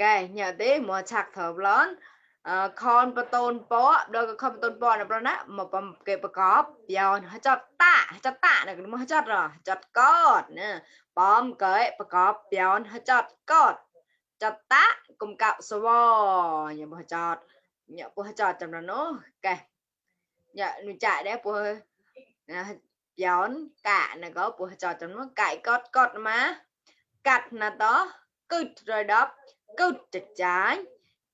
cái nhà tí mà chặt thở lớn con bê tôn bó đôi con bê tôn bó là bó nè mà bầm kê bó có bèo nó cho tạ này cũng chặt rồi chặt cốt nè bom cái bó có bèo nó chặt cốt chặt tạ cùng cạo sô bò nhà bó chặt chầm là nó cái nhà nó chạy đấy bó bèo cả này có bó chặt chầm nó cải cốt cốt má cắt là đó cứ rồi đó cứ chặt trái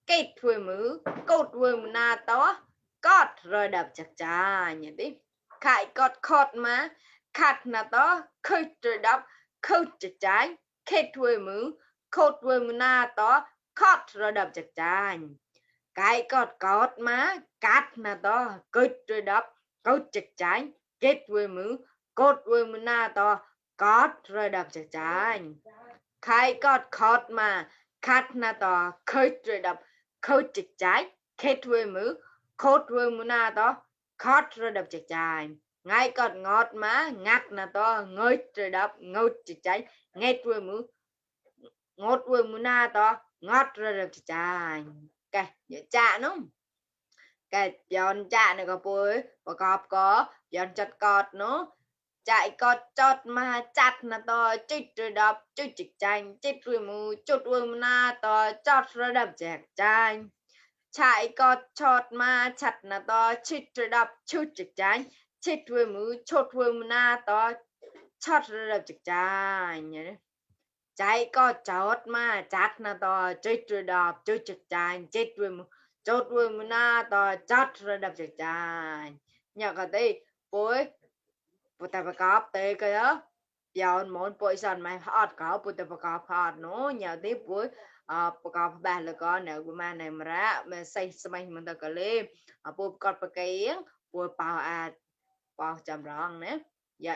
kết với mứ cột với na to cọt rồi đập chặt chà nhỉ tí khai cọt cọt má khát na to khơi rồi đập khơi chặt trái kết với mứ cột với na to cọt rồi đập chặt chà cái cọt cọt má cát na to kết rồi đập câu chặt trái kết với mứ cột với na to cọt rồi đập chặt chà khai cọt cọt mà khát na to khơi rồi đập khâu chặt trái kết với mứ khốt với mứ na to khót rồi đập chặt trái ngay còn ngọt má ngắt na to ngơi rồi đập ngâu chặt trái nghe với mứ ngọt với mứ na to ngọt rồi đập chặt trái cái nhớ chạ nó cái giòn chạ này có bôi và cọp có giòn chặt cọt nó chạy cọt chọt mà chặt na to chích rồi đập chích chặt trái chích với mứ chốt với mứ na to chọt rồi đập chặt trái chạy cọt chọt mà chặt là to chít rồi đập chút chực trái chít với mứ chốt với mứ na to chót rồi đập chực trái nhớ chạy cọt chọt mà chặt là to chít rồi đập chút chực trái chít với mứ chốt với mứ na to chót rồi đập chực trái nhớ cái tí bối bố ta phải cọp tê cái đó giờ muốn bối sẵn mày hot có bố ta phải cọp hot nó nhớ tí bốiประกอบแบบแล้วก็เนื้อกุมารในมระมาใส่สมัยมันตะกะเลยปูกอดปะเกียงปูเปล่าอาเปล่าจำลองนะอย่า